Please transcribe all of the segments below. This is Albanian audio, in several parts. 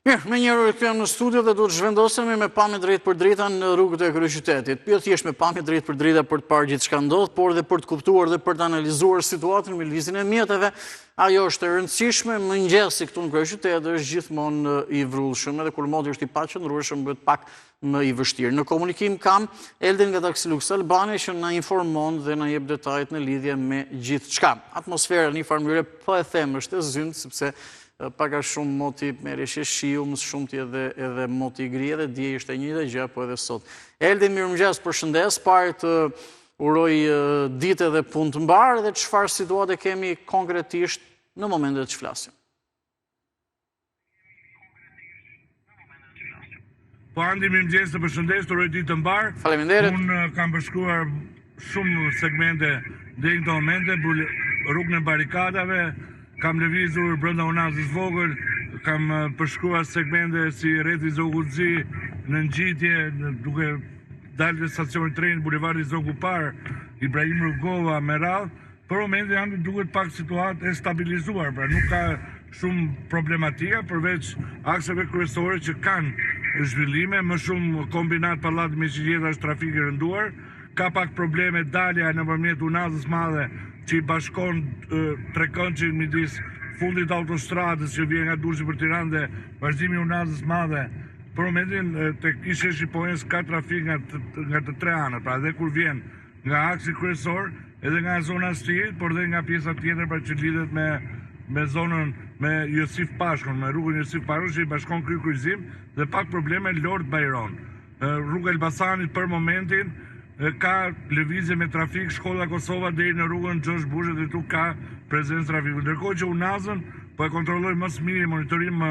Mirë, menjëherë u rikthyem në studio dhe do të zhvendosemi me pamje drejtpërdrejta në rrugët e kryeqytetit. Jo thjesht me pamje drejtpërdrejta për të parë gjithçka ndodh, por dhe për të kuptuar dhe për të analizuar situatën me lëvizjen e mjeteve. Ajo është e rëndësishme, mëngjesi këtu në kryeqytet është gjithmonë i vrullshëm, edhe kur moti është i paqëndrueshëm bëhet pak më i vështirë. Në komunikim kam Eldin nga Taxi Lux Albania që na informon dhe na jep detajet në lidhje me gjithçka. Atmosfera në një farë mënyre po e them është e zymtë sepse pak a shumë moti me reshje shiu, më së shumti edhe edhe moti i gri edhe dje ishte e njëjta gjë po edhe sot. Eldin mirëmëngjes, përshëndes, pari të uroj ditë edhe punë të mbarë dhe çfarë situate kemi konkretisht në momentet që flasim. Po Andi, mirëmëngjes, të përshëndes, të uroj ditë të mbarë. Faleminderit. Unë kam përshkruar shumë segmente deri në këto momente, rrugën e barrikadave, kam lëvizur brenda Unazës Vogël, kam përshkruar segmente si rrethi Zogu Zi në ngjitje, duke dalë te stacioni i trenit, bulevardi Zogu i Parë, Ibrahim Rugova me radhë. Për momentin Andi duket pak situatë e stabilizuar, pra nuk ka shumë problematika përveç akseve kryesore që kanë zhvillime, më shumë kombinat Pallati me Shigjeta është trafik i rënduar, ka pak probleme dalja nëpërmjet Unazës Madhe që i bashkon trekëndëshin midis fundit të autostradës që vjen nga Durrësi për Tiranë dhe vazhdimi i Unazës Madhe. Për momentin tek ish sheshi i Pojës ka trafik nga nga të tre anët, pra edhe kur vjen nga aksi kryesor, edhe nga zona e Astirit, por dhe nga pjesa tjetër pra që lidhet me me zonën me Josif Pashkun, me rrugën Josif Pashkun që i bashkon ky kryqëzim dhe pak probleme Lord Byron. Rruga e Elbasanit për momentin ka lëvizje me trafik Shkolla Kosova deri në rrugën Gjosh Busha dhe këtu ka prezencë trafiku. Ndërkohë që Unazën po e kontrolloj më së miri monitorim më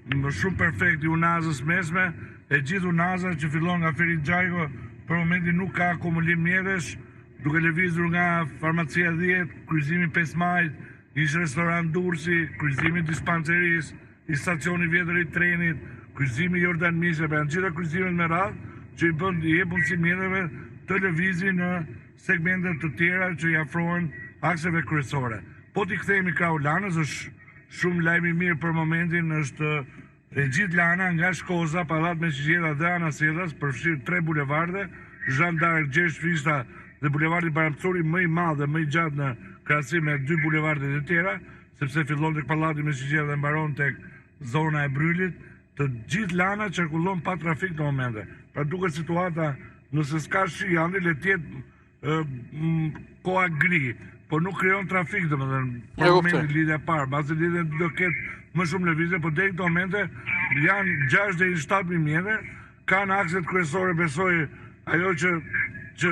Më shumë perfekt i Unazës Mesme, e gjithë Unaza që fillon nga Ferit Xhajko, për momentin nuk ka akumulim mjetesh, duke lëvizur nga Farmacia 10, kryqëzimi 5 Majit, ish restorant Durrësi, kryqëzimi i dispancerisë, i stacioni i vjetër i trenit, kryqëzimi Jordan Misja, pra janë gjitha kryqëzimet me radhë që i bën i jep mundësi mjeteve të lëvizin në segmente të tjera që i afrohen akseve kryesore. Po t'i kthehemi krahu Lanës, është Shumë lajm i mirë për momentin është e gjithë Lana nga Shkoza, Pallat me Shigjeta dhe anasjelltas, përfshirë tre bulevarde, Zhan d'Ark, Gjergj Fishta dhe bulevardi Bajram Curri më i madh dhe më i gjatë në krahasim me dy bulevardet e tjera, sepse fillon tek Pallati me Shigjeta dhe mbaron tek zona e Brrylit. Të gjithë Lana qarkullon pa trafik në momente. Pra duket situata nëse s'ka shi, Andi le të jetë koha gri, po nuk krijon trafik, domethënë, për momentin lidhja e parë, mbase lidhja do ketë më shumë lëvizje, po deri në këto momente janë 6 deri në 7000 mjete, kanë akset kryesore, besoj ajo që që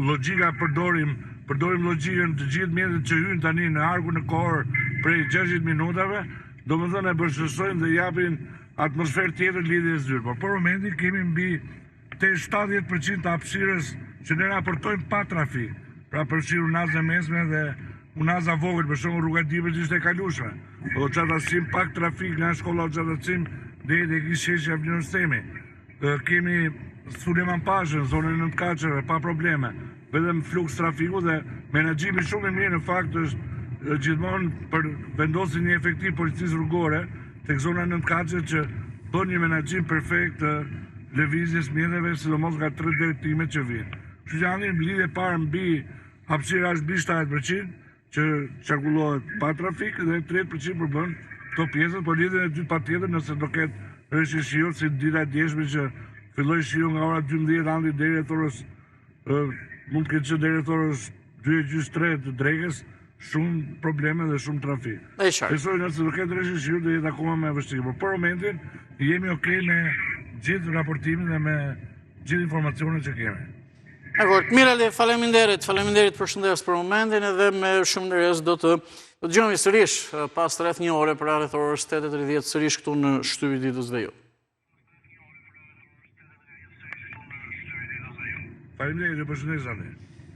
logjika përdorim, përdorim logjikën të gjithë mjetet që hyjnë tani në harkun kohor prej 60 minutave, domethënë e vështirësojnë dhe japin atmosferë tjetër lidhjes së dytë. Por për momentin kemi mbi Te 70 për qind të hapësirës që ne raportojmë pa trafik, pra përfshirë Unazën e Mesme dhe Unaza Vogël, për shembull rruga e Dibrës ishte e kalueshme. Po Hoxha Tahsim pak trafik nga shkolla Hoxha Tahsim deri tek ish sheshi Avni Rustemi. Kemi Sulejman Pashën, zonën e Nëntëkatësheve, pa probleme. Vetëm fluks trafiku dhe menaxhimi shumë i mirë në fakt është gjithmonë për vendosjen një efektiv policisë rrugore tek zona e Nëntëkatëshe që bën një menaxhim perfekt të lëvizjes mjeteve, sidomos nga tre drejtimet që vijnë. Kështu që Andi lidhja e parë mbi hapësira është mbi 70% që qarkullohet pa trafik dhe 30% përbën këto pjesët, por lidhjen e dytë patjetër nëse do ketë reshje shiu si dita e djeshme që filloi shiu nga ora 12 Andi deri rreth orës mund të ketë qenë deri rreth orës 2 e gjysmë 3 të drekës, shumë probleme dhe shumë trafik. E qartë. Besoj nëse do ketë reshje shiu do jetë akoma më e vështirë, por për momentin jemi okay me gjithë raportimin dhe me gjithë informacionet që kemi. Dakord, mirë Ale, faleminderit, faleminderit përshëndes për momentin edhe me shumë interes do të do të dëgjohemi sërish pas rreth një ore pra rreth orës 8:30 sërish këtu në Shtypi i Ditës dhe ju. Faleminderit, ju përshëndes Andi.